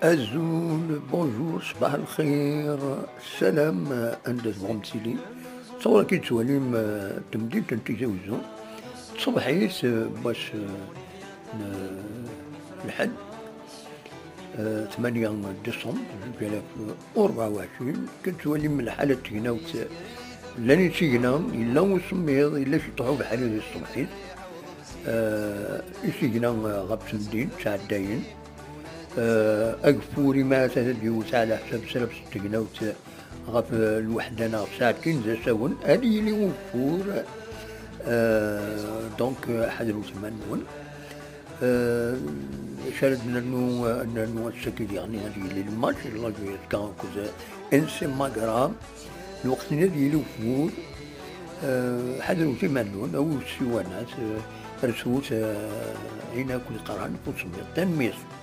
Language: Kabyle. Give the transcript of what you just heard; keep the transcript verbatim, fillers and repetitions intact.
Azul, bonjour, ṣbaḥ lxir, salam, anda tebɣam tili. Ttawra ki tettwalim, eh, temdint n Tizi Wezzu. Tṣebḥit, eh, wass, eh, n, n lḥedd, eh, ثمانية décembre ألفين وأربعة وعشرين, ki tettwalim lḥala n tegnawt, eh, llan isigna, yella usemmiḍ, yella ciṭuḥ ubeḥri di tṣebḥit. Eh, isigna, eh, ɣef temdint, ttɛeddayen. Eh, ageffur, imi ara ad d-iwet ɛla ḥsab srabes n tegnawt, eh, ɣef, eh, lweḥda neɣ saɛtin d asawen, ad yili ugeffur. Eh, donc, eh, ḥadret iman-nwen. Eh, acu ara d-nernu, eh, nernu ass-agi diɣen ad yili lmatch, la Juventus akked N C Magra. Lweqt-nni ad yili ugeffur. Eh, ḥadret iman-nwen, awit ssiwanat, eh, rtut, eh, ayen akk yeqqaren ɣef usemmiḍ. Tanemmirt.